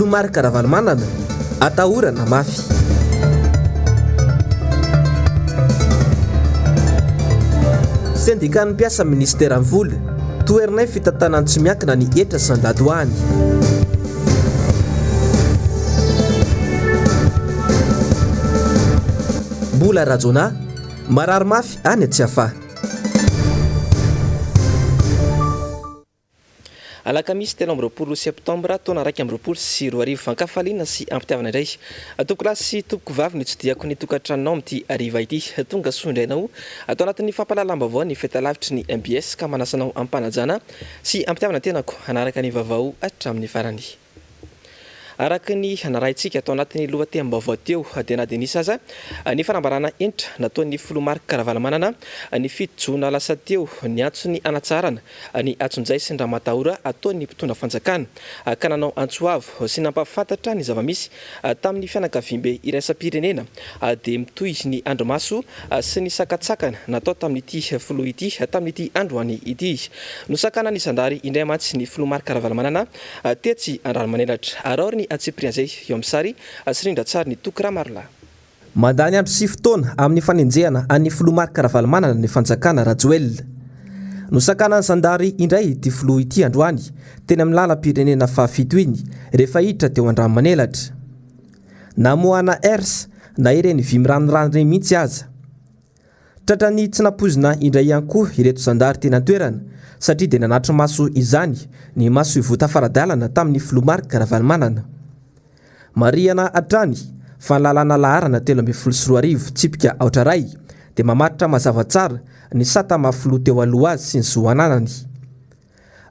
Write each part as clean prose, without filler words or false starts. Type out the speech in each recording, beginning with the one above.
Filoha Marc Ravalomanana, atahorana mafy. Sendikan'ny mpiasa minisiteran'ny vola, toherinay fitantanan'ny tsy miankina ny hetra sy ny ladoany. Mbola Rajaonah, marary mafy any Tsiafahy. Alakamisy 23 septambra taona 2021 Ankafaliana sy ampitiavana indray tompokolahy sy tompokovavy no itsidihako ny tokantranonao amin'ity hariva ity. Tonga soa indray anao ato anatin'ny fampahalalam-baovao ny fahitalavitry ny mbs ka manasa anao am-panajana sy ampitiavana tenako hanaraka ny vaovao hatramin'ny farany. Araka ny narahintsika tao anatin'ny lohatenim-baovao teo dia na dia nisy aza ny fanambarana hentitra nataon'ny filoha Marc Ravalomanana ny fito jona lasa teo niantso ny hanatsaharana ny antsonjay sy ny ramatahora ataon'ny mpitondra fanjakana ka nanao antso avo sy nampahafantatra ny zava-misy tamin'ny fianakaviambe iraisam-pirenena dia mitohy ny andrimaso sy ny sakantsakana natao tamin'ity filoha ity tamin'ity androany ity. Nosakanan'ny zandary indray mantsy ny filoha Marc Ravalomanana Tetsy Andranomanelatra. Araho ny antsipirian'izay eo amin'ny sary sy rindran-tsarin'i Toky Ramarolahy. Mandany andro sy fotoana amin'ny fanenjehana an'ny filoha Marc Ravalomanana ny fanjakana Rajoelina. Nosakanan'ny zandary indray ity filoha ity androany teny amin'ny lalam-pirenena fahafito iny rehefa hiditra teo Andranomanelatra. Namoahana ers na ireny vy miranorano ireny mihitsy aza. Tratran'ny tsy nampoizina indray ihany koa ireto zandary teny an-toerana satria dia nanatri-maso izany ny masoivoho tafara-dalana tamin'ny filoha Marc Ravalomanana. Marihana hatrany fa ny lalàna laharana 2013 tsipika aotra iray dia mamaritra mazava tsara ny sata maha filoha teo aloha azy sy ny zo ananany.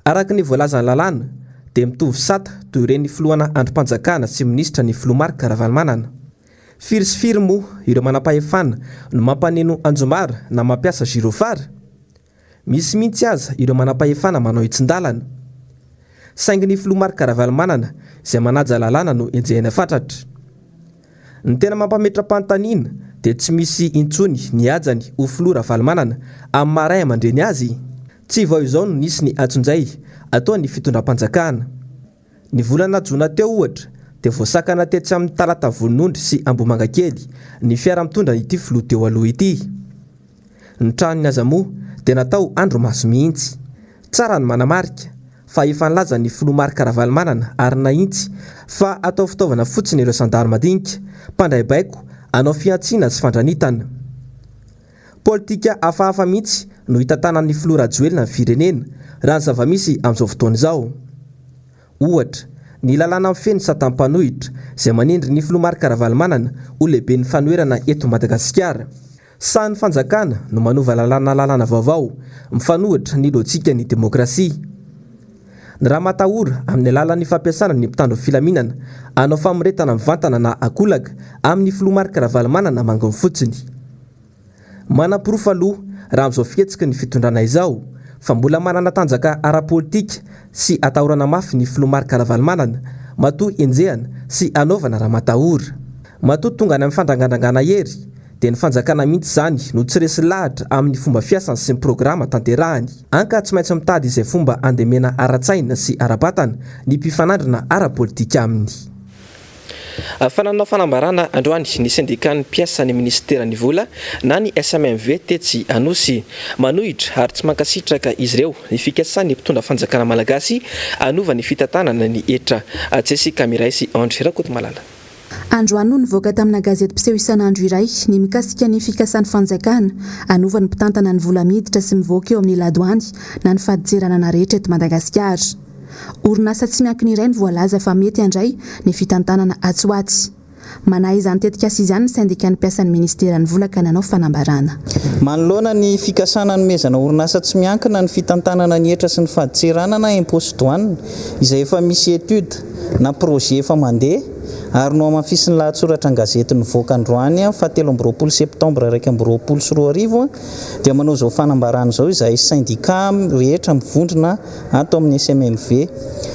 Araka ny voalazan'ny lalàna dia mitovy sata toy ireny filohana andrim-panjakana sy minisitra ny filoha Marc Ravalomanana. Firy sy firy moa ireo manampahefana no mampaneno anjomara na mampiasa gyrophare? Misy mihitsy aza ireo manampahefana manao hitsin-dalana. Saingy ny filoha Marc Ravalomanana izay manaja lalàna no enjehina fatratra. Ny tena mampametra-panontaniana dia tsy misy intsony ny hajany ho filoha Ravalomanana amin'ny maha ray aman-dreny azy. Tsy vao izao no nisy ny antsonjay ataon'ny fitondram-panjakana. Ny volana jona teo ohatra dia voasakana tetsy amin'ny Talata Volonondry sy Ambohimangakely ny fiara mitondra ity filoha teo aloha ity. Ny tranony aza moa dia natao andro-maso mihitsy. Tsara ny manamarika fa efa nilaza ny filoha Marc Ravalomanana ary nahintsy fa atao fitaovana fotsiny ireo zandary madinika, mpandray baiko hanao fihantsiana sy fandranitana. Politika hafahafa mihitsy no hitantanan'ny filoha Rajoelina ny firenena, raha ny zava-misy amin'izao fotoana izao. Ohatra, ny lalàna mifehy ny satan'ny mpanohitra, izay manendry ny filoha Marc Ravalomanana ho lehiben'ny fanoherana eto Madagasikara. Sahy ny fanjakana no manova lalàna lalàna vaovao, mifanohitra ny lojikan'ny demokrasia. Ny ramatahora amin'ny alalan'ny fampiasana ny mpitandro filaminana hanao famoretana mivantana na akolaka amin'ny filoha Marc Ravalomanana manginy fotsiny. Manaporofo aloha raha amin'izao fihetsiky ny fitondrana izao fa mbola manana tanjaka ara-politika sy atahorana mafy ny filoha Marc Ravalomanana matoa enjehana sy anaovana ramatahora. Matoa tonga any amin'ny fandrangandrangana hery dia ny fanjakana mihitsy izany no tsy resy lahatra amin'ny fomba fiasany sy ny programa tanterahany. Anka tsy maintsy mitady izay fomba handemena ara-tsaina sy ara-batana ny mpifanandrina ara-politika aminy. Fa nanao fanambarana androany ny sendikan'ny mpiasan'ny minisiteran'ny vola na ny SMMV tetsy Anosy. Manohitra ary tsy mankasitraka izy ireo ny fikasan'ny mpitondra fanjakana malagasy hanova ny fitantanana ny hetra. Jessica Miray sy Andry Rakotomalala. Androany no nivoaka tamina gazety mpiseho isan'andro iray ny mikasika ny fikasan'ny fanjakana hanova ny mpitantana ny vola miditra sy mivoaka eo amin'ny ladoany na ny fadintseranana rehetra eto Madagasikara. Orinasa tsy miankina iray no voalaza fa mety handray ny fitantanana atsy ho atsy. Manahy izany tetikasa izany ny sendikan'ny mpiasan'ny ministeran'ny vola ka nanao fanambarana. Manoloana ny fikasana hanomezana orinasa tsy miankina ny fitantanana ny hetra sy ny fadintseranana, impôts sy douanes, izay efa misy étude na projet efa mandeha. Ary nohamafisin'ny lahatsoratra an-gazety nivoaka androany faha 23 septambra 2021 dia manao izao fanambarana izao izahay sendika rehetra mivondrona ato amin'ny SMMV.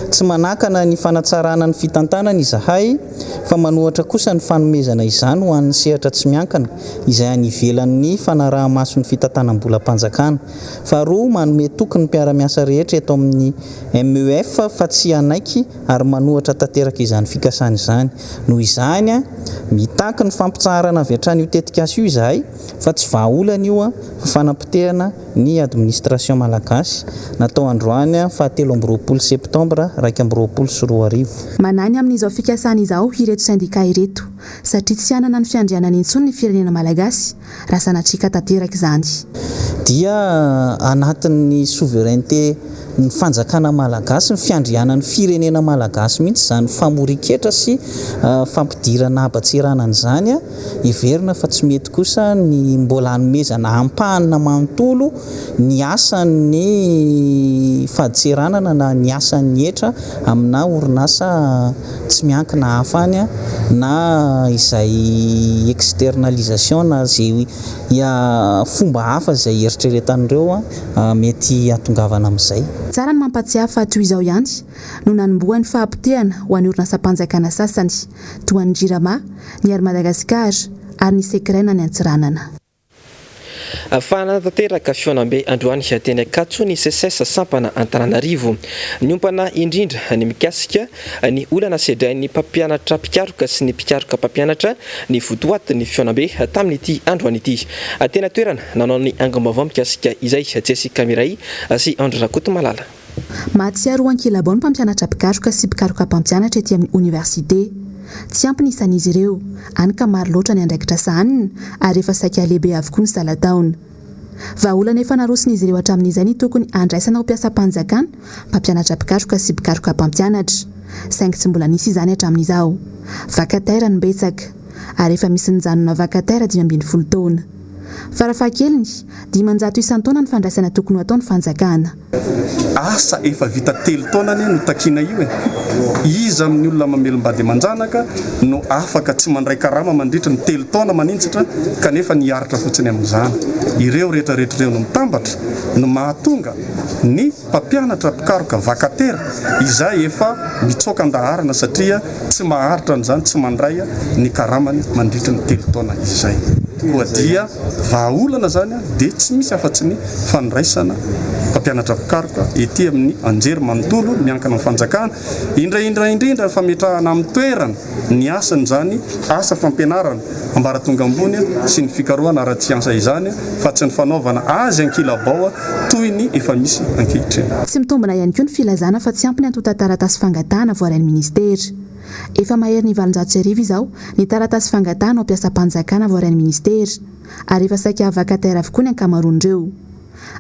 Tsy manakana ny fanatsarana ny fitantanana izahay fa manohatra kosa ny fanomezana izany ho an'ny sehatra tsy miankina izay any ivelan'ny fanaraha-maso ny fitantanam-bolam-panjakana. Faharoa, manome toky ny mpiara-miasa rehetra eto amin'ny MEF fa tsy hanaiky ary manohatra tanteraka izany fikasana izany. Noho izany, mitaky ny fampitsaharana avy hatrany io tetikasa io izahay fa tsy vahaolana io fa fanapotehana ny administration malagasy, natao androany faha 23 septambra 2021. Manahy ny amin'izao fikasana izao ireto sendika ireto satria tsy hanana ny fiandrianany intsony ny firenena malagasy raha sanatria ka tanteraka izany. Dia anatin'ny souveraineté ny fanjakana malagasy, ny fiandrianan'ny firenena malagasy mihitsy izany famorian-ketra sy fampidirana haban-tseranana izany. Heverina fa tsy mety kosa ny mbola hanomezana ampahany na manontolo ny asan'ny fadintseranana na ny asan'ny hetra amina orinasa tsy miankina hafa any na izay externalisation na izay fomba hafa izay eritreretan'ireo mety hahatongavana amin'izay. Tsara ny mampatsiahy fa toy izao ihany no nanombohan'ny fahapotehana ho an'ny orinasam-panjakana sasany, toa an'ny Jirama, ny Air Madagascar ary ny Secren any Antsiranana. Fa nanatanteraka fihaonambe androany teny Ankatso ny Seces sampana Antananarivo. Niompana indrindra ny mikasika ny olana sedrain'ny mpampianatra mpikaroka sy ny mpikaroka mpampianatra ny votoatin'ny fihaonambe tamin'ity androany ity. Teny an-toerana nanao ny angom-baovao mikasika izay Jessica Mireille sy Andry Rakotomalala. Mahatsiaro ho ankilabao ny mpampianatra mpikaroka sy mpikaroka mpampianatra ety amin'ny oniversite. Tsy ampy ny isan'izy ireo, hany ka maro loatra ny andraikitra sahanina ary efa saika lehibe avokoa ny salan-taona. Vahaolana efa naroson'izy ireo hatramin'izay ny tokony handraisana ho mpiasam-panjakana mpampianatra mpikaroka sy mpikaroka mpampianatra. Saingy tsy mbola nisy izany hatramin'izao. Vacataire no betsaka. Ary efa misy nijanona vacataire 15 taona. Farafahakeliny, 500 isan-taona ny fandraisana tokony ho ataon'ny fanjakana. Asa efa vita telo taona anie no takiana io e! Iza amin'ny olona mamelom-bady aman-janaka no afaka tsy mandray karama mandritry ny telo taona maninjitra kanefa ny hiaritra fotsiny amin'izany? Ireo rehetra rehetra ireo no mitambatra no mahatonga ny mpampianatra mpikaroka vacataire izay efa mitsoaka an-daharana satria tsy maharitra an'izany, tsy mandray ny karamany mandritry ny telo taona izay. Koa dia vahaolana izany dia tsy misy afa-tsy ny fandraisana mpampianatra mpikaroka ety amin'ny anjery manontolo miankina amin'ny fanjakana, indraindra indrindra ny fametrahana amin'ny toerana ny asan'izany asa fampianarana ambaratonga ambony sy ny fikarohana ara-tsiansa izany fa tsy ny fanaovana azy ankilabao toy ny efa misy ankehitriny. Tsy mitombina ihany koa ny filazana fa tsy ampy ny antontan-taratasy fangatahana voarain'ny minisitera. Efa maherin'ny 1800 izao ny taratasy fangatahana ho mpiasam-panjakana voarain'ny minisitera ary efa saika vacataire avokoa ny ankamaroan'ireo.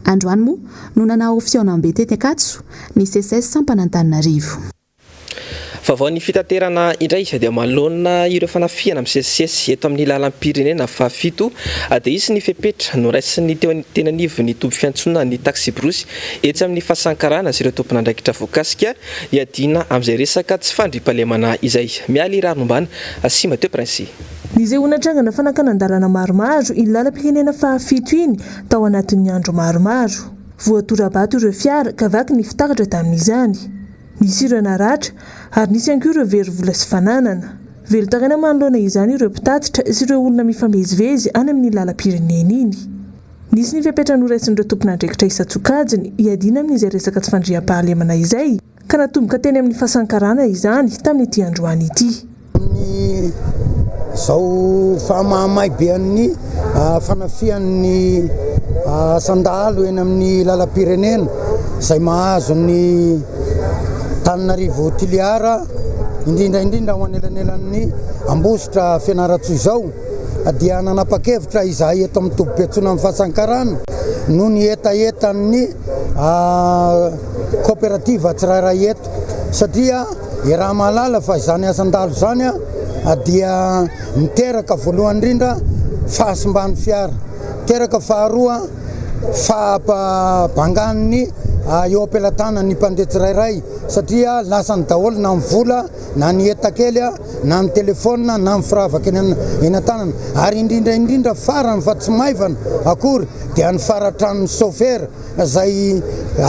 Androany moa no nanao fihaonambe tety Ankatso ny Seces sampana Antananarivo. Vaovaon'ny fitaterana indray dia manoloana ireo fanafihana misesisesy eto amin'ny lalam-pirenena fahafito dia hisy ny fepetra noraisin'ny teo teny anivon'ny toby fiantsonana ny taksibrosy etsy amin'ny Fasankarana sy ireo tompon'andraikitra voakasika hiadiana amin'izay resaka tsy fandriampahalemana izay. Mialy Raharombana sy Mathieu Prince. Nisehoana trangana fanakanan-dalana maromaro iny lalam-pirenena fahafito iny tao anatin'ny andro maromaro. Voatora-bato ireo fiara ka vaky ny fitaratra tamin'izany. Nisy ireo naratra ary nisy ihany koa ireo very vola sy fananana. Velon-taraina manoloana izany ireo mpitatitra sy ireo olona mifamezivezy any amin'iny lalam-pirenena iny. Nisy ny fepetra noraisin'ireo tompon'andraikitra isan-tsokajiny hiadiana amin'izay resaka tsy fandriampahalemana izay ka natomboka teny amin'ny Fasankarana izany tamin'ity androany ity. Amin'ny izao fahamahamay be an'ny fanafihan'ny sandalo eny amin'ny lalam-pirenena izay mahazo ny Antananarivo Toliara, indrindra indrindra ao anelanelan'ny Ambositra Fianarantsoa izao dia nanapa-kevitra izahay eto amin'ny tobim-piantsonan'ny Fasankarana noho ny hetahetan'ny kaoperativa tsirairay eto satria Iaraha-mahalala fa izany asan-dalo izany dia miteraka voalohany indrindra fahasimban'ny fiara, miteraka faharoa fahabangan'ny eo am-pelatanan'ny mpandeha tsirairay satria lasany daholo na ny vola na ny entan-kely na ny telefaonina na ny firavaka eny eny an-tanana ary indrindra indrindra farany fa tsy maivana akory dia ny faratranon'ny saofera izay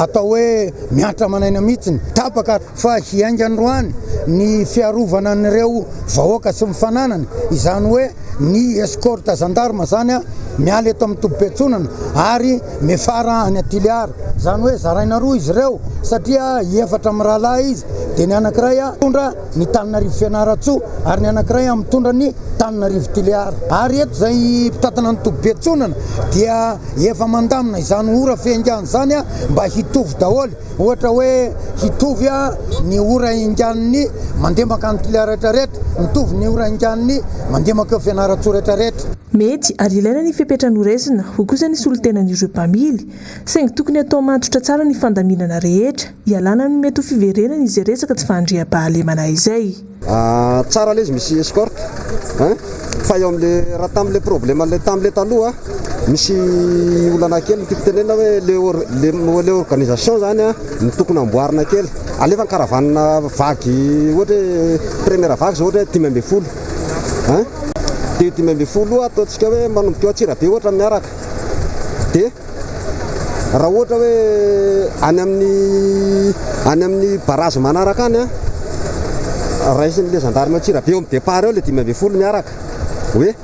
atao hoe mihatra aman'aina mihitsiny. Tapaka fa hiainga androany ny fiarovana an'ireo vahoaka sy ny fananany, izany hoe ny escorte gendarme izany miala eto amin'ny tobim-piantsonana ary miafara any Toliara. Izany hoe zaraina roa izy ireo satria efatra mirahalahy izy dia ny anankiray mitondra ny Taninarivo Fianarantsoa ary ny anankiray mitondra ny Taninarivo Toliara. Ary eto izay mpitantana ny tobim-piantsonana dia efa mandamina izany ora fiaingàna izany mba hitovy daholo. Ohatra hoe hitovy ny ora ingan'ny mandeha mankany Toliara rehetra rehetra, mitovy ny ora ingan'ny mandeha mankeo Fianarantsoa rehetra rehetra. Mety ary ilaina ny fepetra noraisina, hoy kosa ny solontenan'ireo mpamily, saingy tokony hatao matotra tsara ny fandaminana rehetra, hialana amin'ny mety ho fiverenana izay resaka tsy fahandriampahalemana izay. Tsara le izy misy escorte hein fa eo amle raha tamle problème le tamle taloha misy olana kely ny tiako tenenina hoe le le le organisation zany a no tokony amboarina kely alefa ny caravane vague ohatra hoe première vague zao ohatra hoe 15 hein de io 15 io ataontsika hoe manomboka eo Antsirabe ohatra miaraka de Raha ohatra hoe any amin'ny any amin'ny barazy manaraka any an, raisin'ilay gendarme Antsirabe eo amin'ny départ eo ilay 15 miaraka hoe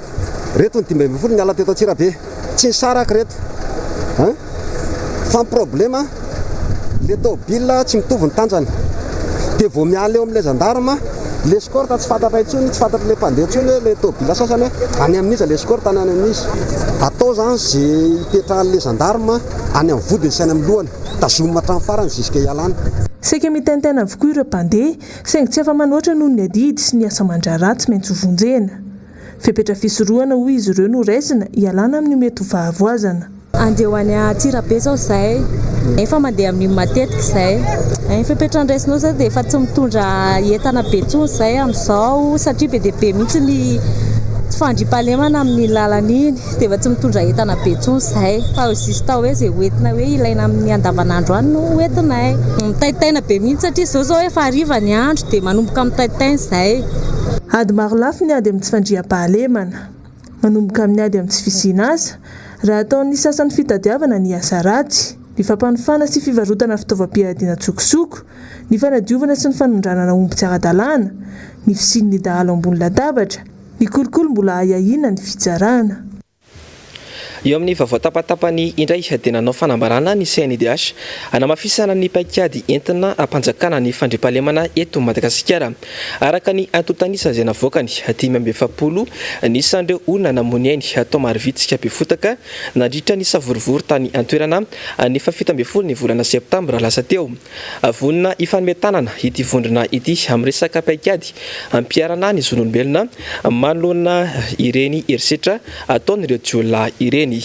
reto ny 15 niala teto Antsirabe, tsy nisaraka ireto an! Fa ny problème le tôbila tsy mitovy ny tanjany, dia vao miala eo amin'ilay gendarme le escorte tsy fantatra intsony, tsy fantatr'ilay mpandeha intsony hoe ilay tôbila sasany hoe any amin'iza ilay escorte any amin'iza. Atao zany ze hipetrahan'le gendarme any amin'ny vodiny sy any amin'ny lohany, tazomina hatramin'ny farany jusque hialany. Saika mitaintaina avokoa ireo mpandeha, saingy tsy afa-manoatra noho ny adidy sy ny asa aman-draharaha tsy maintsy ho vonjena. Fepetra fisorohana hoy izy ireo no raisina hialana amin'io mety ho fahavoazana. Andeha ho any Antsirabe zao zahay, efa mandeha amin'iny matetika izahay. Ny fepetra andraisinao zao dia efa tsy mitondra entana be intsony izahay amin'izao satria be dia be mihitsy ny tsy fandriampahalemana amin'iny lalana iny dia efa tsy mitondra entana be intsony izahay fa juste hoe izay hoentina hoe ilaina amin'ny andavanandro any no hoentinay. Mitaintaina be mihitsy satria izao zao efa hariva ny andro dia manomboka mitaintaina izahay. Ady marolafy ny ady amin'ny tsy fandriampahalemana. Manomboka amin'ny ady amin'ny tsy fisiana asa, raha ataon'ny sasany fitadiavana ny asa ratsy, ny fampanofana sy fivarotana fitaovam-piadiana an-tsokosoko, ny fanadiovana sy ny fanondranana omby tsy ara-dalàna, ny fisian'ny dahalo ambony latabatra, ny kolikoly mbola ahiahiana ny fitsarana. Eo amin'ny vaovao tapatapany indray dia nanao fanambarana ny CNIDH hanamafisana ny paikady entina hampanjakana ny fandriampahalemana eto Madagasikara. Araka ny antontan'isa izay navoakany, 45 ny isan'ireo olona namoy ny ainy tao Marovitsika Befotaka nandritra ny savorovoro tany an-toerana ny fahafito ambin'ny folo ny volana septambra lasa teo. Vonona hifanome tanana ity vondrona ity amin'ny resaka paikady hampiharana ny zon'olombelona manoloana ireny herisetra ataon'ireo jiolahy ireny.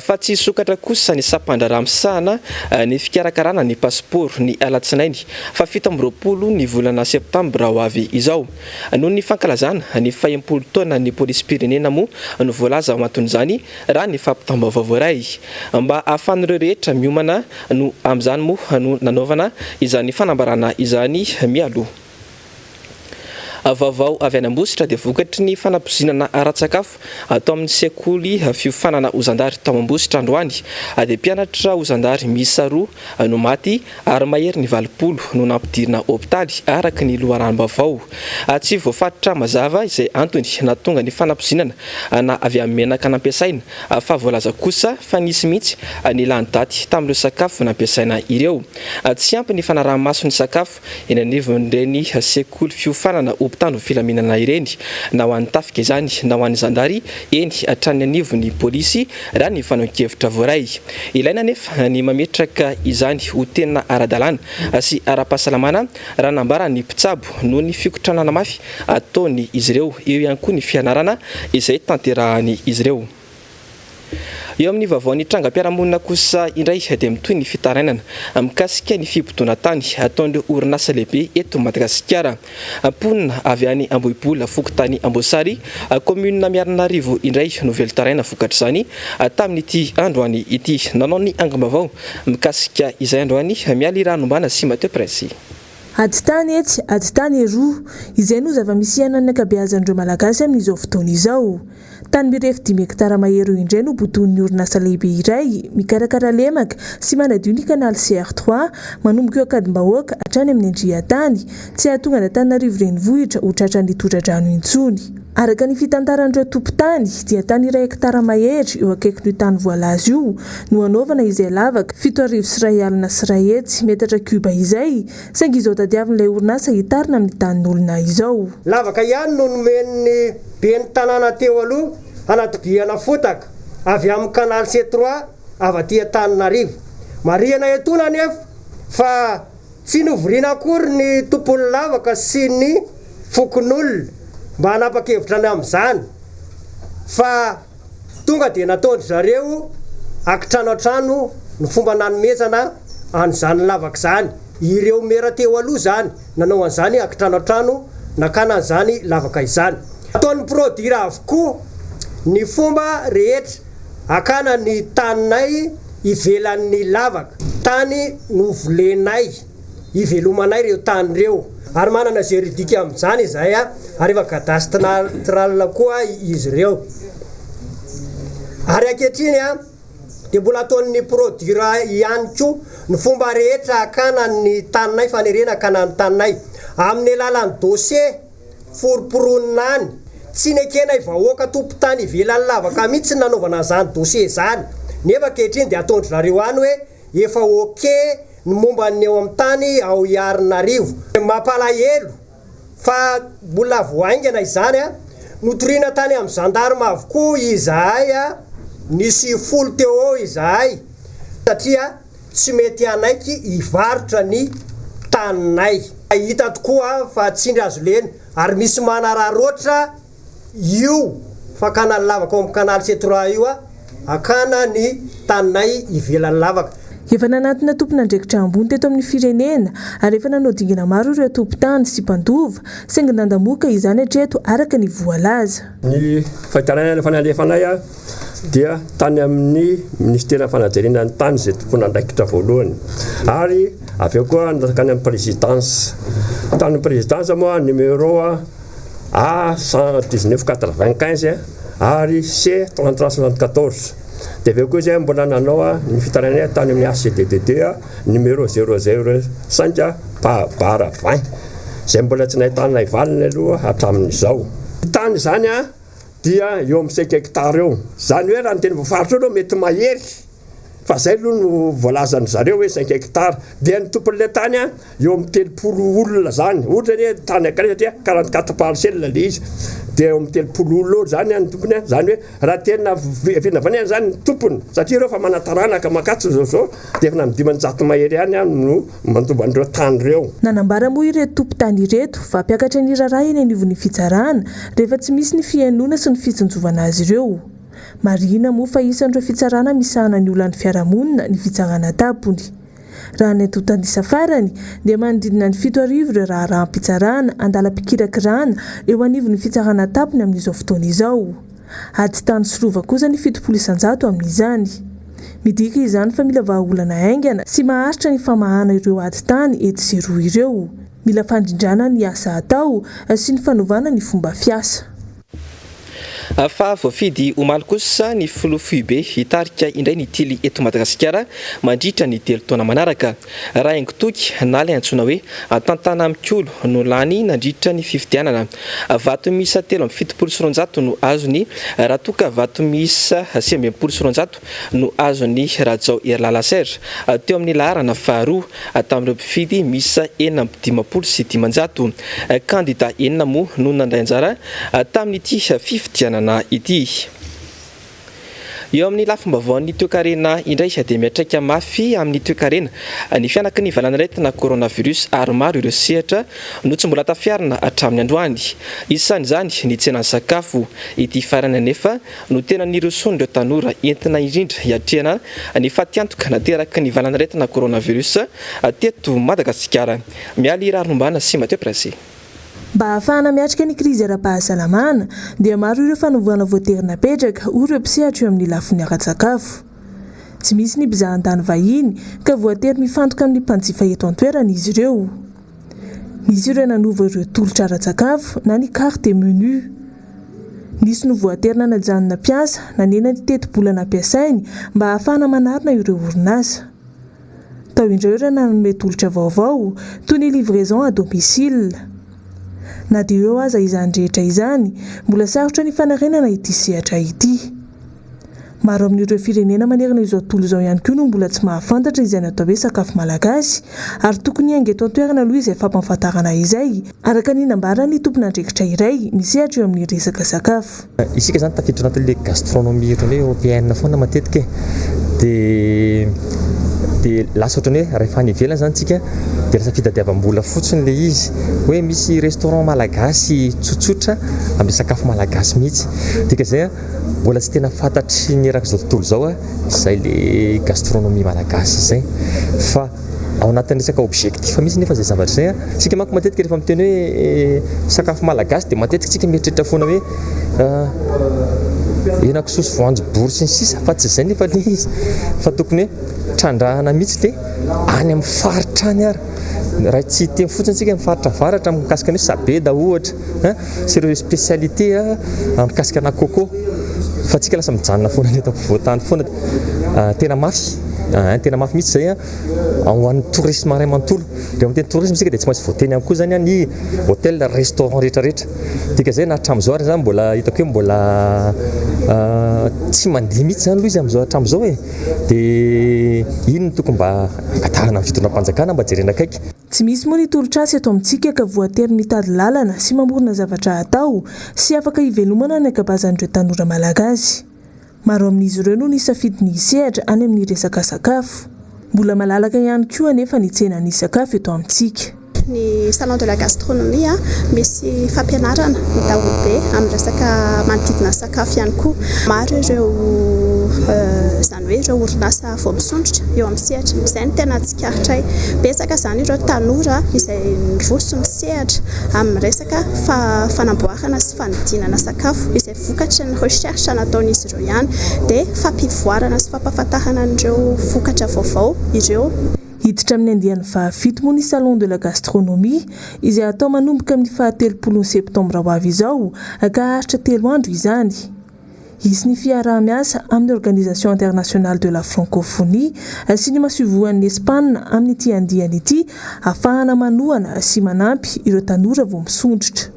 Fa tsy hisokatra kosa ny sampandraharaha misahana ny fikarakarana ny pasipaoro ny alatsinainy faha 27 ny volana septambra ho avy izao. Noho ny fankalazana ny fahenimpolo taonan'ny polisim-pirenena moa no voalaza ho anton'izany raha ny fampitam-baovao voaray. Mba hahafahan'ireo rehetra miomana no amin'izany moa no nanaovana izany fanambarana izany mialoha. Vaovao avy any Ambositra dia vokatry ny fanapoizinana ara-tsakafo atao amin'ny sekoly fiofanana ho zandary tao Ambositra androany dia mpianatra ho zandary miisa roa no maty ary mahery ny 80 no nampidirina hopitaly araka ny loharanom-baovao. Tsy voafaritra mazava izay antony nahatonga ny fanapoizinana na avy amin'ny menaka nampiasaina fa voalaza kosa fa nisy mihitsy ny lany daty tamin'ireo sakafo nampiasaina ireo. Tsy ampy ny fanaraha-maso ny sakafo eny anivon'ireny sekoly fiofanana ho mpitandro filaminana ireny na ho an'ny tafika izany na ho an'ny zandary eny hatrany anivon'ny polisy raha ny fanehoan-kevitra voaray. Ilaina anefa ny mametraka izany ho tena ara-dalàna sy ara-pahasalamana raha nambaran'ny mpitsabo noho ny fikotranana mafy ataon'izy ireo. Eo ihany koa ny fianarana izay tanterahan'izy ireo. Eo amin'ny vaovaon'ny trangam-piarahamonina kosa indray dia mitohy ny fitarainana mikasika ny fibodoana tany ataon'ireo orinasa lehibe eto Madagasikara. Mponina avy any Ambohibola, fokontany Amboasary, kaominina Miarinarivo indray no velon-taraina vokatr'izany tamin'ity androany ity. Nanao ny angom-baovao mikasika izay androany Mialy Ranombana sy Mathieu Prince. Ady tany etsy, ady tany eroa. Izay no zava-misy iainan'ny ankabeazan'ireo Malagasy amin'izao fotoana izao. Tany mirefy dimy hektara mahery eo indray no bodoin'ny orinasa lehibe iray mikarakara lemaka sy manadio ny canal CR trois manomboka eo Ankadimbahoaka hatrany amin'ny Andriantany, tsy hahatonga an'Antananarivo renivohitra ho tratran'ny tondra-drano intsony. Araka ny fitantaran'ireo tompon-tany dia tany iray hektara mahery eo akaikin'io tany voalaza io no hanaovana izay lavaka 2100 metatra kioba izay, saingy izao tadiavin'ilay orinasa hitarina amin'ny tanin'olona izao. Lavaka ihany no nomen'ny ben'ny tanàna teo aloha hanatobiana fotaka avy amin'ny canal C trois avy aty Antananarivo. Marihana etoana anefa fa tsy novoriana akory ny tompon'ny lavaka sy ny fokonolona mba hanapa-kevitra ny amin'izany fa Tonga dia nataon-dry zareo ankitrano an-trano ny fomba nanomezana an'izany lavaka izany. Ireo mera teo aloha izany nanao an'izany ankitrano an-trano nakana an'izany lavaka izany. Ataon'ny Produir avokoa ny fomba rehetra hakana ny taninay ivelan'ny lavaka. Tany novolenay. Ivelomanay ireo tany ireo ary manana juridique amin'izany izahay ary efa cadastral koa izy ireo. Ary ankehitriny dia mbola ataon'ny Produir ihany koa ny fomba rehetra hakana ny taninay, fanerena hakana ny taninay amin'ny alalan'ny dossier foromporonina any. Tsy nekenay vahoaka tompon-tany ivelan'ny lavaka mihitsy ny nanaovana an'izany dossier izany nefa ankehitriny dia ataon-dry zareo any hoe Efa ok ny momba ny eo amin'ny tany ao Iarinarivo. Mampalahelo fa mbola vao haingana izany a! Notoriana tany amin'ny gendarme avokoa izahay a! Nisy folo teo eo izahay satria tsy mety hanaiky hivarotra ny taninay. Hita tokoa fa tsindry azo lena ary misy manararaotra Io fakana ny lavaka ao amin'ny canal C trois io hakana ny taninay ivelan'ny lavaka. Efa nanatona tompon'andraikitra ambony teto amin'ny firenena ary efa nanao dingana maro ireo tompon-tany sy mpandova saingy nandamoaka izany hatreto araka ny voalaza. Ny fitarainana efa nalefanay dia tany amin'ny minisiteran'ny fanajariana ny tany izay tompon'andraikitra voalohany ary avy eo koa nankany amin'ny présidence. Tany amin'ny présidence moa numéro A 119 95 ary C 33 74. Dia avy eo koa izahay mbola nanao ny fitarainanay tany amin'ny HCDDD numéro 005 pa barre 20 izay mbola tsy nahitanay valiny aloha hatramin'izao. Ny tany izany dia eo amin'ny cinq hectares eo. Izany hoe raha ny teny voafaritra eo aloha mety mahery fa izay aloha no voalazan-dry zareo hoe cinq hectares. Dia ny tompon'ilay tany eo amin'ny 30 olona izany. Ohatra hoe tany anankiray satria 44 parcelles ilay izy dia eo amin'ny 30 olona eo izany ny tompony. Izany hoe raha tena vinavinaina izany ny tompony satria ireo efa manan-taranaka mankatso izao izao dia efa amin'ny 500 mahery ihany no mandova an'ireo tany ireo. Nanambara moa ireto tompon-tany ireto fa hampiakatra ny raharaha eny anivon'ny fitsarana rehefa tsy misy ny fihainoana sy ny fitsinjovana azy ireo. Marihina moa fa isan'ireo fitsarana misahana ny olan'ny fiarahamonina ny fitsarana tampony. Raha ny antontan'isa farany dia manodidina ny 7000 ireo raharaham-pitsarana andalam-pikirakirana eo anivon'ny fitsarana tampony amin'izao fotoana izao. Ady tany sy lova kosa ny 70% amin'izany. Midika izany fa mila vahaolana haingana sy maharitra ny famahana ireo ady tany etsy sy eroa ireo. Mila fandrindrana ny asa atao sy ny fanovana ny fomba fiasa. Fa voafidy omaly kosa ny filoha foibe hitarika indray ny Tily eto Madagasikara mandritra ny telo taona manaraka. Rahaingotoky na ilay antsoina hoe Tantana Mikolo no lany nandritra ny fifidianana. Vato miisa 273 no azony raha toa ka vato miisa 269 no azon'i Rajao Herilala Serge teo amin'ny laharana faharoa tamin'ireo mpifidy miisa 556. Kandida enina moa no nandray anjara tamin'ity fifidianana ity. Eo amin'ny lafim-baovaon'ny toekarena indray dia miantraika mafy amin'ny toekarena ny fihanaky ny valanaretina coronavirus ary maro ireo sehatra no tsy mbola tafiarina hatramin'ny androany. Isan'izany ny tsenan'ny sakafo. Ity farany anefa no tena nirosoan'ireo tanora entina indrindra hiatrehana ny fatiantoka nateraky ny valanaretina coronavirus teto Madagasikara. Mialy Raharombana sy Mathieu Prince. Mba hahafahana miatrika ny krizy ara-pahasalamana dia maro ireo fanovana voatery napetraka, hoy ireo mpisehatra eo amin'ny lafiny ara-tsakafo. Tsy misy ny mpizahan-tany vahiny ka voatery mifantoka amin'ny mpanjifa eto an-toerana izy ireo. Nisy ireo nanova ireo tolotra ara-tsakafo na ny carte et menu. Nisy no voatery nanajanona mpiasa, nanena ny tetibola nampiasainy mba hahafahana manarina ireo orinasa. Tao indray ireo nanome tolotra vaovao, toy ny livraison à domicile. Na dia eo aza izany rehetra izany, mbola sarotra ny fanarenana ity sehatra ity. Maro amin'ireo firenena manerana izao tontolo izao ihany koa no mbola tsy mahafantatra izay natao hoe sakafo malagasy ary tokony hiainga eto an-toerana aloha izay fampahafantarana izay, araka ny nambaran'ny tompon'andraikitra iray misehatra eo amin'ny resaka sakafo. Isika izany tafiditra anatin'ilay gastronomie ohatran'ny hoe européenne foana matetika e. Dia dia lasa ohatran'ny hoe rehefa any ivelany izany tsika dia lasa fitadiavam-bola fotsiny ilay izy. Hoe misy restaurant malagasy tsotsotra amin'ny sakafo malagasy mihitsy. Dikan'izay an, mbola tsy tena fantatry ny erak'izao tontolo izao izay le gastronomie malagasy izay. Fa ao anatin'ny resaka objectif mihitsy nefa izay zavatra izay an. Isika manko matetika rehefa miteny hoe sakafo malagasy dia matetika isika mieritreritra foana hoe henakisoa sy voanjobory sy ny sisa fa tsy izay nefa ilay izy fa tokony hoe trandrahana mihitsy dia any amin'ny faritra any ary. Raha tsy hiteny fotsiny isika amin'ny faritra avaratra mikasika ny hoe sabeda ohatra sy ireo spécialité mikasika ana coco fa tsika lasa mijanona foana ny eto ampovoan-tany foana. Tena mafy, tena mafy mihitsy izay ho an'ny tourisme iray manontolo. Rehefa miteny tourisme isika dia tsy maintsy voateny ihany koa izany ny hôtel, restaurant rehetra rehetra. Dikan'izay na hatramin'izao ary izany mbola hitako hoe mbola tsy mandeha mihitsy izany aloha izy amin'izao hatramin'izao e. Dia iny no tokony mba angatahana amin'ny fitondram-panjakana mba jerena akaiky. Tsy misy moa ny tolotr'asa eto amintsika ka voatery mitady lalana sy mamorona zavatra hatao sy afaka hivelomana ny ankabazan'ireo tanora malagasy. Maro amin'izy ireo no nisafidy ny hisehatra any amin'ny resaka sakafo. Mbola malalaka ihany koa anefa ny tsenan'ny sakafo eto amintsika. Ny salon de la gastronomie, misy fampianarana ny daholobe amin'ny resaka manodidina ny sakafo ihany koa. Maro ireo izany hoe ireo orinasa vao misondrotra eo amin'ny sehatra. Izay no tena tsikaritray. Betsaka izany ireo tanora izay miroso misehatra amin'ny resaka fanamboarana sy fanodinana sakafo izay vokatry ny recherche nataon'izy ireo ihany. Dia fampivoarana sy fampahafantarana an'ireo vokatra vaovao ireo. Hiditra amin'ny andiany fahafito moa ny Salon de la gastronomie izay hatao manomboka amin'ny fahatelopolon'ny septambra ho avy izao ka haharitra telo andro izany. Hisy ny fiaraha-miasa amin'ny Organisation internationale de la francophonie sy ny masoivohon'i Espana amin'ity andiany ity hahafahana manohana sy manampy ireo tanora vao misondrotra.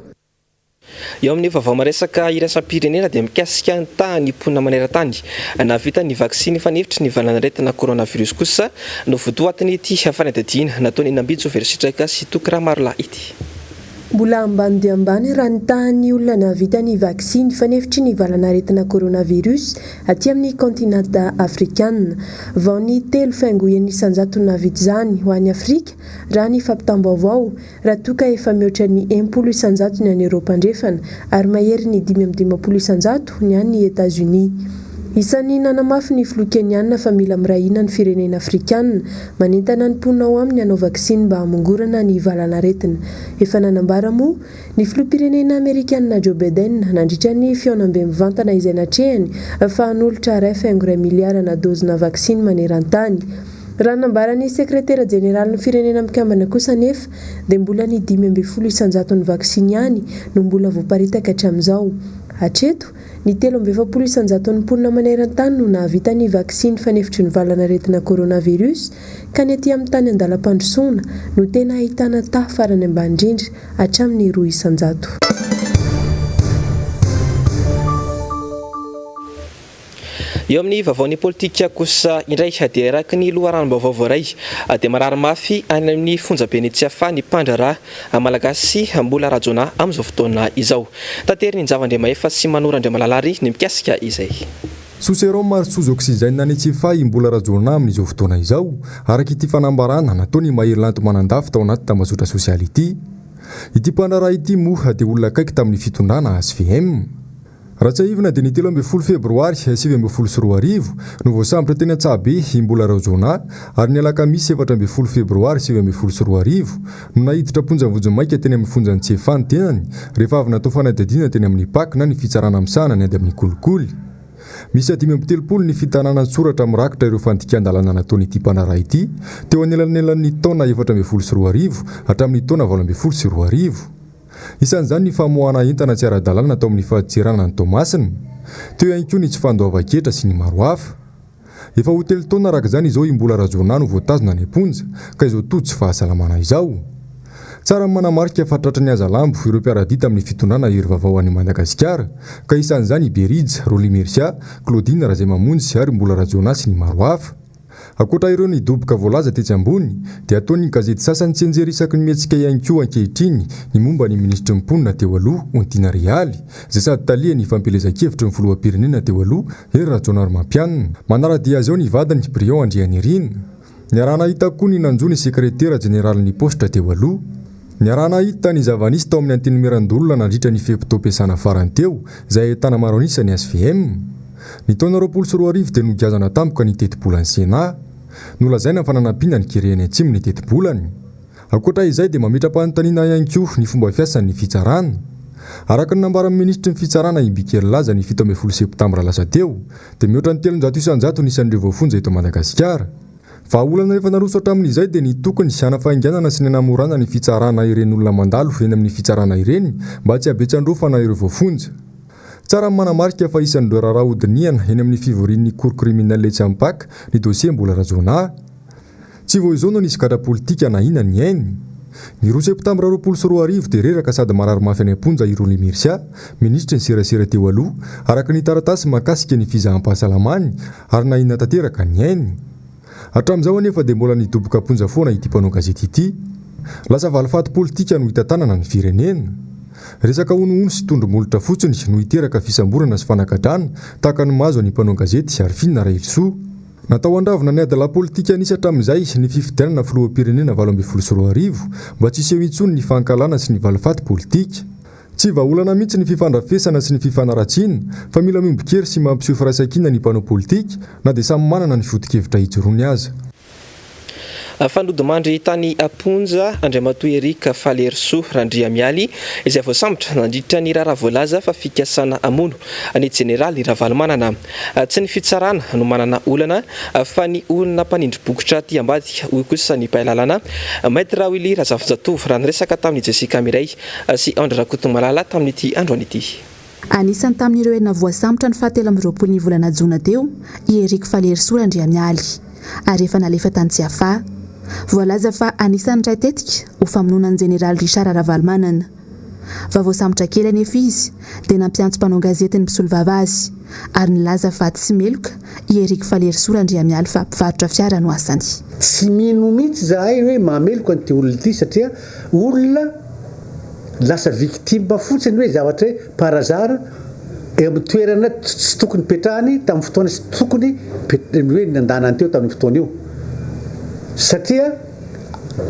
Eo amin'ny vaovao maresaka iraisam-pirenena dia mikasika ny tahan'ny mponina maneran-tany nahavita ny vaksiny fanefitry ny valanaretina coronavirus kosa no votoatin'ity fanadihadiana nataon'i Nambitso Velositraka sy Toky Ramarolahy ity. Mbola ambany dia ambany raha ny tahan'ny olona nahavita ny vaksiny fanefitry ny valanaretina coronavirus aty amin'ny kaontinanta afrikana. Vao ny telo faingo enina isan-jato no nahavita izany ho an'i Afrika, raha ny fampitam-baovao. raha toa ka efa mihoatra ny 60 isan-jato ny any Eoropa Andrefana ary maherin'ny 55 isan-jato ny any Etazonia. Isan'ny nanamafy ny filoha Keniana fa mila miray hina ny firenena Afrikana, manentana ny mponina ao aminy hanao vaksiny mba hamongorana ny valanaretina. Efa nanambara moa ny filoham-pirenena Amerikana Joe Biden nandritra ny fihaonambe mivantana izay natrehany fa hanolotra 1,1 miliara-na dozina vaksiny maneran-tany. Raha ny nambaran'ny sekretera jeneralin'ny Firenena Mikambana kosa anefa dia mbola ny 15 isan-jaton'ny vaksiny ihany no mbola voaparitaka hatramin'izao. Hatreto, ny 43 isan-jaton'ny mponina maneran-tany no nahavita ny vaksiny fanefitry ny valanaretina coronavirus ka ny aty amin'ny tany an-dalam-pandrosoana no tena ahitana taha farany ambany indrindra hatramin'ny 2 isan-jato. Eo amin'ny vaovaon'ny politika kosa indray dia araka ny loharanom-baovao voaray dia marary mafy any amin'ny fonjaben'i Tsiafahy ny mpandraharaha malagasy Mbola Rajaonah amin'izao fotoana izao. Taterin'i Njava Andriamahefa sy Manoro Andriamalalary ny mikasika izay. Sous sérum ary sous oxygène any Tsiafahy i Mbola Rajaonah amin'izao fotoana izao, araka ity fanambarana nataon'i Mahery Lanto Manandafy tao anaty tambajotra sosialy ity. Ity mpandraharaha ity moa dia olona akaiky tamin'ny fitondrana hvm. Raha tsiahivina dia ny 13 febroary 2019 no voasambotra teny Antsahabe i Mbola Rajaonah ary ny alakamisy 14 febroary 2019 no naiditra am-ponja vonjimaika teny amin'ny fonjan'i Tsiafahy ny tenany rehefa avy natao fanadihadiana teny amin'ny Pac na ny fitsarana misahana ny ady amin'ny kolikoly. Miisa 35 ny fitanana an-tsoratra mirakitra ireo fandikan-dalàna nataon'ity mpandraharaha ity teo anelanelan'ny taona 2014 hatramin'ny taona 2018. Isan'izany ny famoahana entana tsy ara-dalàna tao amin'ny fadintseranana any Toamasina. Teo ihany koa ny tsy fandoavan-ketra sy ny maro hafa. Efa ho telo taona araka izany izao i Mbola Rajaonah no voatazona any am-ponja ka izao tojo tsy fahasalamana izao. Tsara ny manamarika fa tratry ny hazalambo ireo mpiara-dia tamin'ny fitondrana Hery Vaovao an'i Madagasikara ka isan'izany i Berija, Rolly Mercia, Claudine Razaimamonjy ary Mbola Rajaonah sy ny maro hafa. Ankoatra ireo nidoboka voalaza tetsy ambony dia ataon'ny gazety sasany tsianjery isaky ny mihetsika ihany koa ankehitriny ny momba ny minisitry ny mponina teo aloha Ontiana Realy izay sady talehan'ny fampielezan-kevitry ny filoham-pirenena teo aloha Hery Rajaonarimampianina. Manara-dia azy ao ny vadiny Briand Andrianirina. Niaraha-nahita koa ny nanjo ny sekretera jeneralin'ny paositra teo aloha. Niaraha-nahita ny zava-nisy tao amin'ny Antenimierandoholona nandritra ny fe-potoam-piasana farany teo, izay ahitana maro an'isa ny hvm. Ny taona 2020 dia nogiazana tampoka ny tetibolan'ny Sénat. Nolazaina fa nanampiana ny kere any atsimo ny tetibolany. Ankoatra izay dia mametra-panontaniana ihany koa ny fomba fiasan'ny fitsarana. Araka ny nambaran'ny minisitry ny fitsarana Imbiky Herilaza ny 17 septambra lasa teo dia mihoatra ny 300% ny isan'ireo voafonja eto Madagasikara. Vahaolana efa naroso hatramin'izay dia ny tokony hanafainganana sy ny hanamorana ny fitsarana ireny olona mandalo eny amin'ny fitsarana ireny mba tsy habetsan-drofana ireo voafonja. Tsara ny manamarika fa isan'ireo raharaha hodinihana eny amin'ny fivorian'ny Cour criminelle etsy Ampaka ny dosie Mbola Rajaonah. Tsy vao izao no nisy gadra politika nahina ny ainy. Ny roa septambra 2020 dia reraka sady marary mafy any am-ponja i Rolly Mercia, minisitry ny serasera teo aloha, araka ny taratasy mahakasika ny fizaham-pahasalamany ary nahina tanteraka ny ainy. Hatramin'izao anefa dia mbola nidoboka am-ponja foana ity mpanao gazety ity. Lasa valifaty politika no hitantanana ny firenena. Resaka honohono sy tondro molotra fotsiny no hiteraka fisamborana sy fanagadrana tahaka ny mahazo an'i mpanao gazety Arifina Rahelisoa. Natao handravona ny adilahy politika nisy hatramin'izay ny fifidianana filoham-pirenena 2018 mba tsy hiseho intsony ny fankahalana sy ny valifaty politika. Tsy vahaolana mihitsy ny fifandrafesana sy ny fifanaratsiana fa mila miombon-kery sy mampiseho firaisankina ny mpanao politika na dia samy manana ny foto-kevitra ijoroany aza. Fa nodimandry tany am-ponja Andriamatoa Eric Falerisoa Randriamialy izay voasambotra nandritra ny raharaha voalaza fa fikasana hamono ny jeneraly Ravalomanana. Tsy ny fitsarana no manana olana fa ny olona mpanindry bokotra aty ambadika, hoy kosa ny mpahay lalàna Maître Willy Razafinjatovo raha niresaka tamin'i Jessica Mireille sy Andry Rakotomalala tamin'ity androany ity. Anisan'ny tamin'ireo enina voasambotra ny fahatelo 23 ny volana jona teo i Eric Falerisoa Randriamialy ary efa nalefa tany Tsiafahy. Voalaza fa anisan'ny niray tetika ho famonoana ny jeneraly Richard Ravalomanana. Vao voasambotra kely anefa izy dia nampiantso mpanao gazety ny mpisolovava azy ary nilaza fa tsy meloka i Eric Falerisoa Randriamialy fa mpivarotra fiara no asany. Tsy mino mihitsy izahay hoe mahameloka an'ity olona ity satria olona lasa victime fotsiny hoe zavatra hoe par hasard eo amin'ny toerana tsy tokony hipetrahany tamin'ny fotoana tsy tokony hoe nandanany teo tamin'io fotoana io satria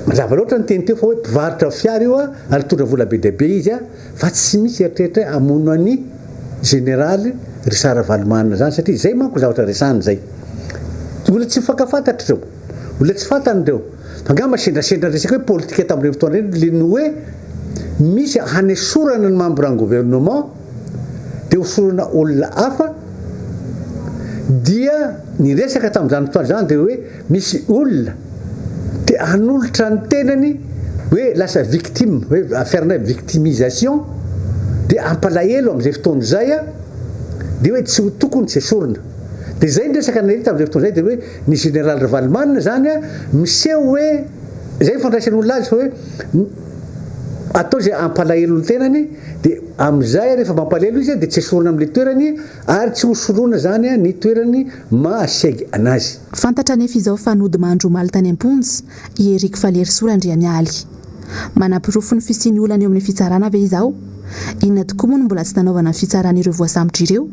mazava loatra ny teny teo fa hoe mpivarotra fiara io ary nitondra vola be dia be izy fa tsy misy eritreritra hoe hamono an'i général Richard Ravalomanana zany satria izay manko zavatra resahana izay olona tsy mifankafantatra ireo olona tsy fantany ireo Fa angamba sendrasendra resaka hoe politika tamin'ireny fotoana ireny le ny hoe misy hanesorana ny membre ny gouvernement dia hosorana olona hafa dia ny resaka tamin'izany fotoana izany dia hoe misy olona te hanolotra ny tenany hoe lasa victime hoe affaire-na victimisation dia hampalahelo amin'izay fotoana izay dia hoe tsy ho tokony tsy esorina dia izay ny resaka naleha tamin'izay fotoana izay dia hoe Ny Général Ravalomanana zany a miseho hoe zay ny fandraisan'ny olona azy fa hoe atao izay hampalahelo ny tenany dia amin'izay rehefa mampalahelo izy dia tsy esorina amin'ilay toerany ary tsy hosoloina zany ny toerany maha seg anazy. Fantatra anefa izao fa nodimandry omaly tany am-ponja i Eric Falerisoa Randriamialy. Manaporofo ny fisian'ny olana eo amin'ny fitsarana ve izao? Inona tokoa moa no mbola tsy nanaovana ny fitsarana ireo voasambotra ireo?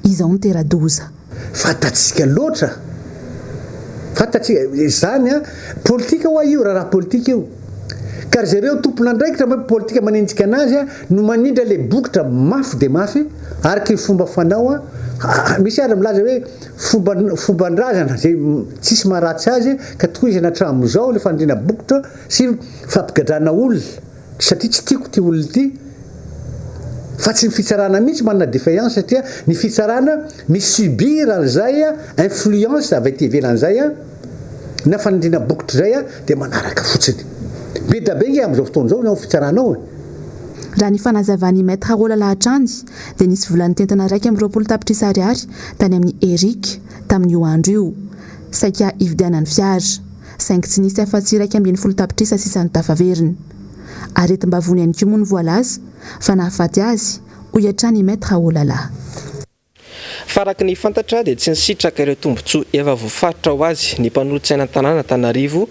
Izao nitera-doza. Fantatsika loatra. Fantatsika, izany an, politika hoa io, raharaha politika io. Ka ry zareo tompon'andraikitra moa politika manenjika anazy an, no manindry an'ilay bokotra mafy dia mafy, araka ny fomba fanao an, misy ary milaza hoe fomba fomban-drazana izay tsisy maharatsy azy ka tohizana hatramin'izao ilay fanindriana bokotra sy fampigadrana olona. Satria tsy tiako ity olona ity fa tsy ny fitsarana mihitsy manana defaillance satria ny fitsarana mi subir an'izay influence avy aty ivelany izay na fanindriana bokotra izay dia manaraka fotsiny. Be da be nge amin'izao fotoana izao ny ao fitsarana ao e. Raha ny fanazavan'i Maître Rolala hatrany dia nisy vola nitentina 21 tapitrisa ariary tany amin'i Eric tamin'io andro io, saika hividianany fiara. saingy tsy nisy afa-tsy 11 tapitrisa sisa no tafaverina. Aretim-bavony ihany koa moa no voalaza fa nahafaty azy, hoy hatrany i Maître Olala. Fa araka ny fantatra dia tsy nisitraka ireo tombontsoa efa voafaritra ho azy ny mpanolotsaina an-tanàna Antananarivo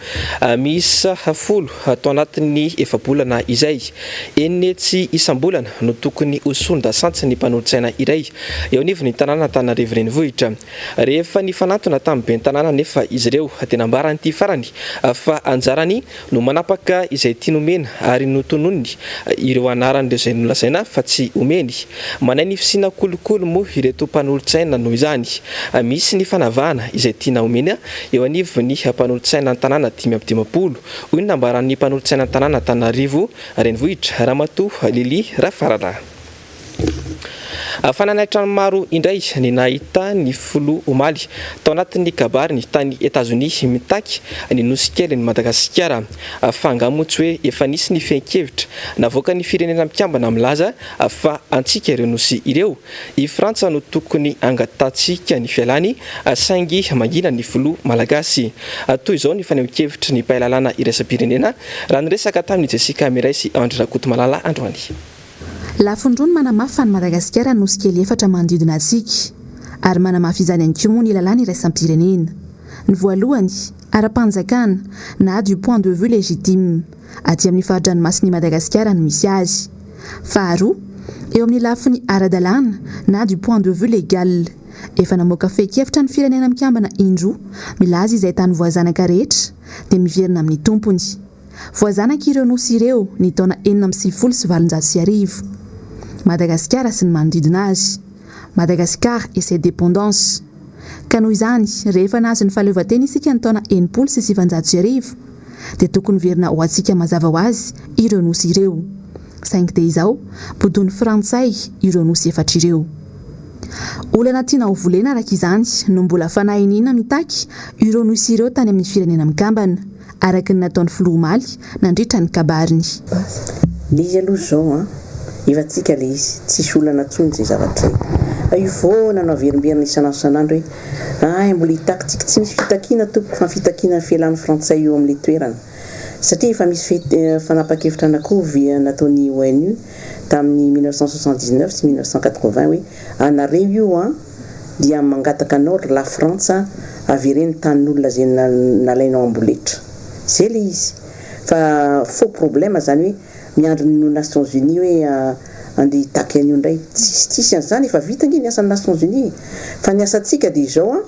miisa folo tao anatin'ny efa-bolana izay. Enina hetsy isam-bolana no tokony ho solon-dasantsy ny mpanolotsaina iray eo anivon'ny tanàna Antananarivo Renivohitra. Rehefa nifanantona tamin'ny ben'ny tanàna anefa izy ireo dia nambaran'ity farany fa anjarany no manapaka izay tiany omena ary notononiny ireo anaran'ireo izay nolazaina fa tsy omeny. Manay ny fisiana kolikoly moa ireto mpanolotsaina noho izany. Misy ny fanavahana izay tiana omena eo anivon'ny mpanolotsaina an-tanàna 55, hoy ny nambaran'ny mpanolotsaina an-tanàna Antananarivo Renivohitra, Ramatoa Lily Rafaralahy. Fa nanaitra ny maro indray ny nahita ny filoha omaly tao anatin'ny kabariny tany Etazonia mitaky ny nosy kelin'i Madagasikara. Fa angaha moa tsy hoe efa nisy ny fehin-kevitra navoakan'ny Firenena Mikambana milaza fa antsika ireo nosy ireo? I Frantsa no tokony hangatahantsika ny fialany saingy mangina ny filoha malagasy. Toy izao ny fanehoan-kevitry ny mpahay lalàna iraisam-pirenena raha niresaka tamin'i Jessica Miray sy Andry Rakotomalala androany. Lafiny roa ny manamafy fa ny Madagasikara nosy kely efatra manodidina antsika. Ary manamafy izany ihany koa moa ny lalàna iraisam-pirenena. Ny voalohany, ara-panjakana, na du point de vue légitime, aty amin'ny fari-dranomasin'i Madagasikara no misy azy. Faharoa, eo amin'ny lafiny ara-dalàna, na du point de vue légal. Efa namoaka fehin-kevitra ny Firenena Mikambana indroa milaza izay tany voazanaka rehetra dia miverina amin'ny tompony. Voazanaka ireo nosy ireo ny taona 1896. Madagasikara sy ny manodidina azy. Madagascar et ses dépendances. Ka noho izany, rehefa nahazo ny fahaleovantena isika ny taona 1960, dia tokony miverina ho antsika mazava ho azy ireo nosy ireo. Saingy dia izao, bodoin'ny Frantsay ireo nosy efatra ireo. Olana tiana ho volena araka izany no mbola fanahiniana mitaky ireo nosy ireo tany amin'ny Firenena Mikambana. araka ny nataon'ny filoha omaly nandritra ny kabariny. Le izy aloha zao an, efa tsika le izy, tsisy olana tsony zay zavatra zay. Fa io foana no averimberina isan'andro isan'andro hoe ay mbola hitaky tsika, tsy misy fitakiana tompoko fa ny fitakiana ny fialan'ny frantsay eo amin'le toerana. Satria efa misy fanapahan-kevitra anakoa nataon'ny ONU tamin'ny 1979 sy 1980 hoe anareo io an, dia mangataka anao ry la frantsa avereno tanin'olona ze nalainao amboletra. Ze le izy. Fa faux problème zany hoe miandry ny nations unies hoe andeha hitaky an'io ndray. Tsisy tsisy an'izany efa vita ange ny asan'ny nations unies e. Fa ny asantsika dia izao an,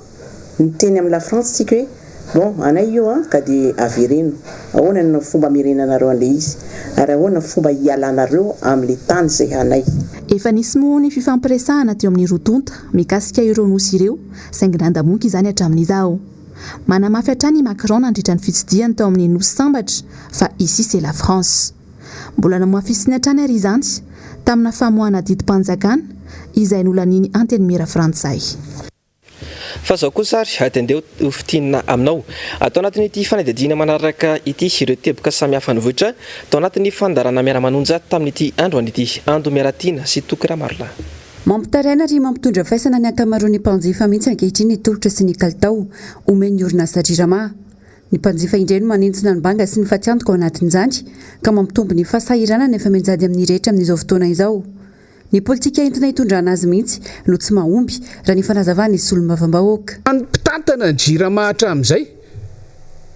miteny amin'ny la frantsa tsika hoe Bon, anay io an, ka dia avereno. Ahoana no fomba amerenanareo an'ilay izy? Ary ahoana ny fomba hialanareo amin'ilay tany izay anay? Efa nisy moa ny fifampiresahana teo amin'ny roa tonta mikasika ireo nosy ireo saingy nandamoaka izany hatramin'izao. Manamafy hatrany i Macron nandritra ny fitsidihany tao amin'ny Nosy Sambatra fa ici c'est la France. Mbola nohamafisiny hatrany ary izany tamina famoahana didim-panjakana izay nolanian'ny Antenimiera frantsay. Fa zao kosa ary dia ndeha ho fintinina aminao ato anatin'ity fanadihadiana manaraka ity ireo teboka samihafa nivoitra tao anatin'ny fandaharana Miara-manonja tamin'ity androany ity. Ando Miaratiana sy Toky Ramarolahy. Mampitaraina ary mampitondra faisana ny ankamaroan'ny mpanjifa mihitsy ankehitriny ny tolotra sy ny kalitao omen'ny orinasa Jirama. Ny mpanjifa indray no manentsina ny banga sy ny fatiantoka ao anatin'izany ka mampitombo ny fahasahiranana efa mianjady amin'ny rehetra amin'izao fotoana izao. Ny politika entina hitondrana azy mihitsy no tsy mahomby, raha ny fanazavan'ny solombavambahoaka. Ny mpitantana ny Jirama hatramin'izay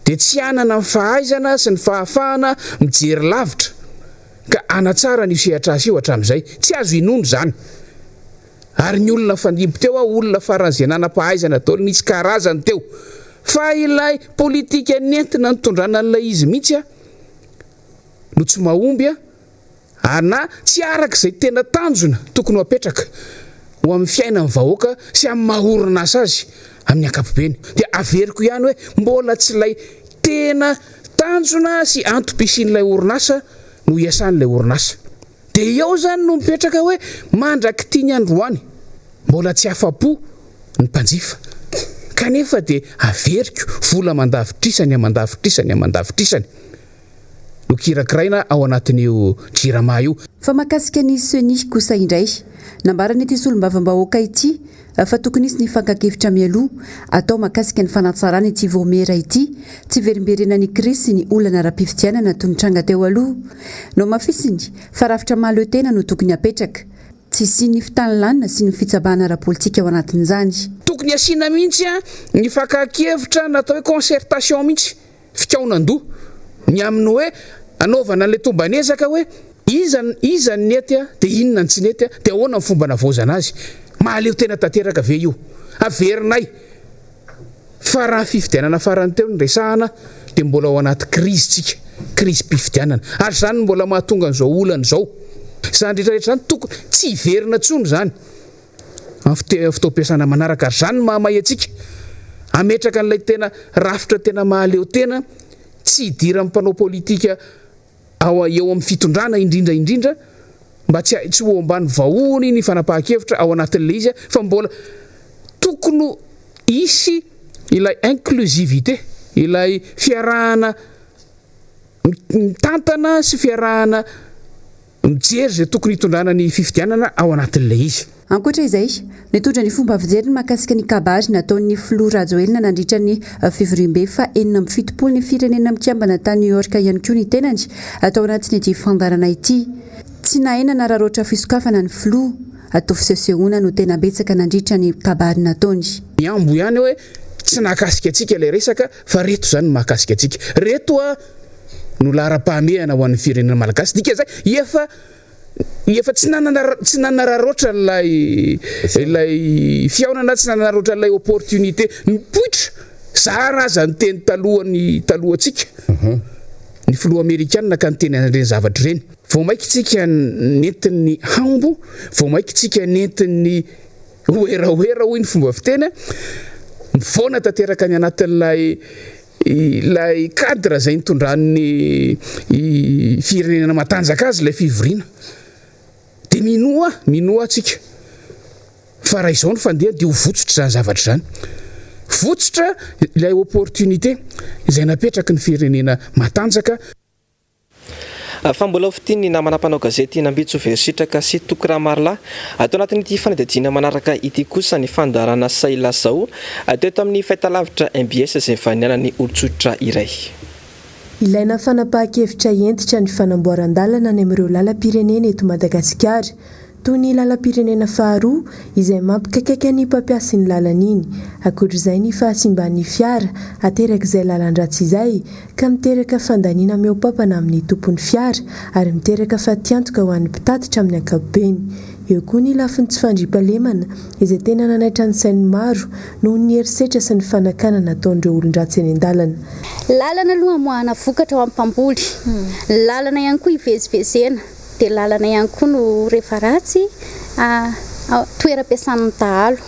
dia tsy hanana ny fahaizana sy ny fahafahana mijery lavitra ka hanatsara an'io sehatr'asa io hatramin'izay. Tsy azo inoana izany. Ary ny olona nifandimby teo aho olona faran'izay nanam-pahaizana daholo nisy karazany teo. Fa ilay politika nentina nitondrana an'ilay izy mihitsy no tsy mahomby ary na tsy araka izay tena tanjona tokony ho apetraka ho amin'ny fiainan'ny vahoaka sy amin'ny maha orinasa azy amin'ny ankapobeny. Dia averiko ihany hoe mbola tsy ilay tena tanjona sy antom-pisian'ilay orinasa no iasan'ilay orinasa. Dia eo izany no mipetraka hoe mandrak'ity ny androany mbola tsy afa-po ny mpanjifa kanefa dia averiko vola aman-davitrisany aman-davitrisany aman-davitrisany no kirakiraina ao anatin'io Jirama io. Fa mahakasika ny Ceni kosa indray, nambaran'ity solombavambahoaka ity fa tokony hisy ny fankan-kevitra mialoha atao mahakasika ny fanatsarana ity vaomiera ity, tsy hiverimberenan'ny krizy sy ny olana ara-pifidianana toy ny tranga teo aloha. Nohamafisiny fa rafitra mahaleo tena no tokony hapetraka, tsy hisian'ny fitanilana sy ny fitsabahana ara-politika ao anatin'izany. Tokony hasiana mihitsy ny fakan-kevitra natao hoe concertation mihitsy fikaonan-doha ny amin'ny hoe anaovana an'ilay tomban'ezaka hoe iza iza ny nety dia inona ny tsy nety dia ahoana ny fomba navaozana azy. Mahaleo tena tanteraka ve io? Averinay fa raha ny fifidianana farany teo no resahana dia mbola ao anaty krizy tsika, krizim-pifidianana. Ary izany no mbola mahatonga an'izao olana izao. Izany rehetra rehetra izany tokony tsy hiverina intsony izany. Amin'ny fotoam-piasana manaraka ary izany no mahamay antsika hametraka an'ilay tena rafitra tena mahaleo tena tsy hidiran'ny mpanao politika ao eo amin'ny fitondrana indrindra indrindra mba tsy tsy ho ambany vahohony ny fanapahan-kevitra ao anatin'ilay izy fa mbola tokony hisy ilay inclusivité ilay fiarahana mitantana sy fiarahana Mijery izay tokony hitondrana ny fifidianana ao anatin'ilay izy. Ankoatra izay, nitondra ny fomba fijeriny mahakasika ny kabary nataon'ny filoha Rajoelina nandritra ny fivoriambe faha 76 ny Firenena Mikambana tany New York ihany koa ny tenany tao anatin'ity fandaharana ity. Tsy nahay nanararaotra fisokafana ny filoha, toa fisehosehoana no tena betsaka nandritra ny kabary nataony. Mihambo ihany hoe tsy nahakasika antsika ilay resaka fa reto izany no mahakasika antsika. Reto a! no laharam-pahamehana ho an'ny firenena malagasy. Dikan'izay, efa efa tsy nanana tsy nanararaotra ilay ilay fihaonana, tsy nanararaotra ilay opportunité nipoitra. Zara aza niteny talohan'ny talohantsika ny filoha amerikana ka niteny an'ireny zavatra ireny. Vao mainka tsika nentin'ny hambo, vao mainka tsika nentin'ny werawera hoy ny fomba fiteny, mivaona tanteraka any anatin'ilay Ilay cadre izay nitondran'ny firenena matanjaka azy ilay fivoriana. Dia minoa aho, minoa aho tsika fa raha izao no fandeha dia ho votsotra izany zavatra izany. Votsotra ilay opportunité izay napetraky ny firenena matanjaka. Fa mbola ho fintin'ny namana mpanao gazety Nambitso Verisitraka sy Toky Ramarolahy ato anatin'ity fanadihadiana manaraka ity kosa ny fandaharana Sailazao teto amin'ny fahitalavitra mbs izay nivahinianan'ny olon-tsotra iray. Ilaina fanapahan-kevitra hentitra ny fanamboaran-dalana any amin'ireo lalam-pirenena eto Madagasikara. Toy ny lalam-pirenena faharoa izay mampikaikaika ny mpampiasa iny lalana iny. Ankoatra izay ny fahasimban'ny fiara aterak'izay lalan-dratsy izay ka miteraka fandaniana mihoa-pampana amin'ny tompon'ny fiara ary miteraka fatiantoka ho an'ny mpitatitra amin'ny ankapobeny. Eo koa ny lafiny tsy fandriampahalemana izay tena nanaitra ny sain'ny maro noho ny herisetra sy ny fanakanana ataon'ireo olon-dratsy eny an-dalana. Lalana aloha amoahana vokatra ho an'ny mpamboly, lalana ihany koa hivezivezena. Dia lalana ihany koa no rehefa ratsy toeram-piasan'ny dahalo.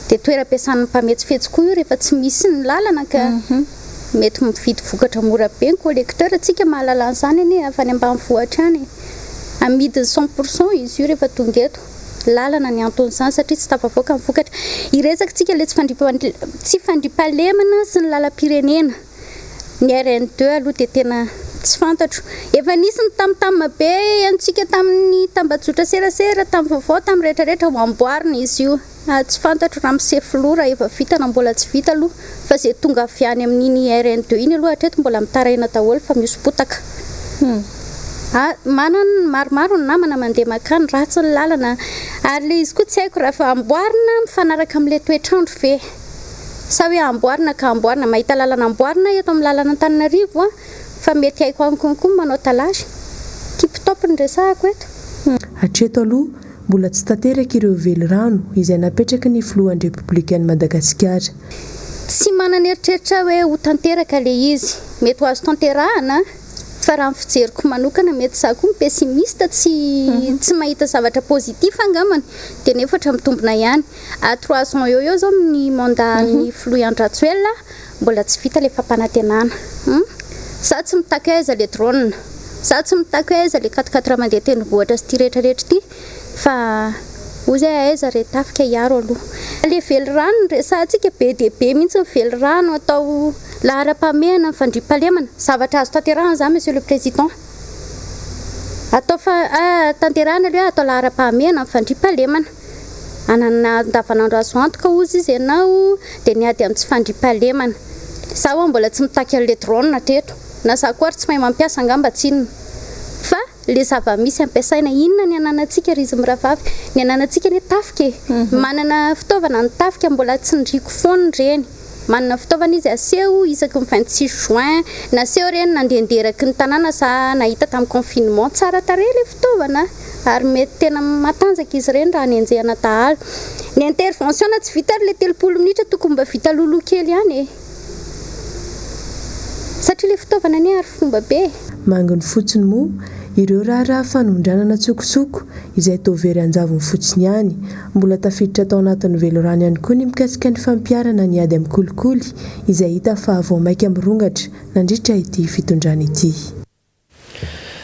Dia toeram-piasan'ny mpametsifetsy koa io rehefa tsy misy ny lalana ka mety mividy vokatra mora be ny collecteur. Tsika mahalala an'izany anie avy any ambanivohitra any e. Amidiny cent pour cent izy io rehefa tonga eto. Lalana ny anton'izany satria tsy tafavoaka ny vokatra. Hiresaka tsika ilay tsy fandriampahalemana sy ny lalam-pirenena. Ny RN deux aloha dia tena tsy fantatro. Efa nisy ny tam tam be henontsika tamin'ny tambajotra serasera, tamin'ny vaovao, tamin'ny rehetra rehetra ho amboarina izy io. Tsy fantatro ramose filoha raha efa vita na mbola tsy vita aloha fa izay tonga avy any amin'iny RN deux iny aloha hatreto mbola mitaraina daholo fa mihoso-potaka. Manana maromaro ny namana mandeha mankany, ratsy ny lalana ary ilay izy koa tsy haiko raha efa amboarina mifanaraka amin'ilay toetr'andro ve? Sa hoe amboarina ka amboarina. Mahita lalana amboarina aho eto amin'ny lalana Antananarivo an! Fa mety haiko any konko ny manao talage. Tip top no resahako eto. Hatreto aloha, mbola tsy tanteraka ireo velirano izay napetraky ny filohan'ny Repoblikan'i Madagasikara. Tsy manana eritreritra hoe ho tanteraka le izy. Mety ho azo tanterahana fa raha ny fijeriko manokana mety za koa mi-pessimiste tsy tsy mahita zavatra positif angambany dia nefa ohatra mitombina ihany. À trois ans eo eo zao ny mandat ny filoha Andry Rajoelina mbola tsy vita le fampanantenana. Hum. Za tsy mitaky hoe aiza le drone. Za tsy mitaky hoe aiza le quatre quatre mandeha tendrombohitra sy ty rehetra rehetra ity fa hozy hoe aiza re tafika hiaro aloha. Le velirano no resahantsika, be dia be mihitsy ny velirano atao laharam-pahamehana ny fandriampahalemana. Zavatra azo tanterahana izany Monsieur le Président. Atao fa tanterahana aloha hoe atao laharam-pahamehana ny fandriampahalemana. Ananana andavanandro azo antoka hozy izy ianao dia ny ady amin'ny tsy fandriampahalemana. Za ho'a mbola tsy mitaky an'le drone hatreto. Na za koa ary tsy mahay mampiasa angamba tsinona. Fa le zava-misy ampiasaina, inona ny ananantsika ry izy mirahavavy? Ny ananantsika anie tafika e! Manana fitaovana ny tafika mbola tsindriako foana ireny. Manana fitaovana izy aseho isaky ny 26 juin, naseho ireny nandehandeha eraky ny tanàna za nahita tamin'ny confinement, tsara tarehy ilay fitaovana ary mety tena matanjaka izy ireny raha hanenjehana dahalo. Ny intervention na tsy vita ary ilay 30 minitra tokony mba vita alohaloha kely ihany e! Satria ilay fitaovana anie ary fomba be e! Manginy fotsiny moa ireo raharaha fanondranana an-tsokosoko izay toa very an-javony fotsiny ihany. Mbola tafiditra tao anatin'ny velirano ihany koa ny mikasika ny fampiharana ny ady amin'ny kolikoly izay hita fa vao mainka mirongatra nandritra ity fitondrana ity.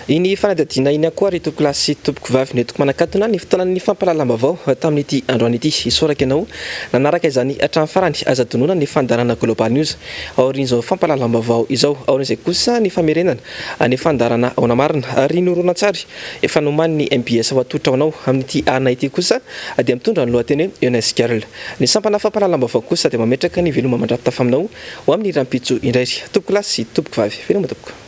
Iny fanadihadiana iny koa ry tompokolahy sy tompokovavy no entiko manakatona ny fotoanan'ny fampahalalam-baovao tamin'ity androany ity. Isaorako ianao nanaraka izany hatramin'ny farany. Aza adinoina ny fandaharana Global News aorian'izao fampahalalam-baovao izao. Aorian'izay kosa ny famerenana ny fandaharana Ahoana Marina ary ny horonantsary efa nomanin'ny mbs ho atolotra ho anao amin'ity alina ity kosa dia mitondra ny lohateny hoe Eunice Girl. Ny sampana fampahalalam-baovao kosa dia mametraka ny veloma mandra-pitafa aminao ho amin'ny rahampitso indray ry tompokolahy sy tompokovavy. Veloma tompoko.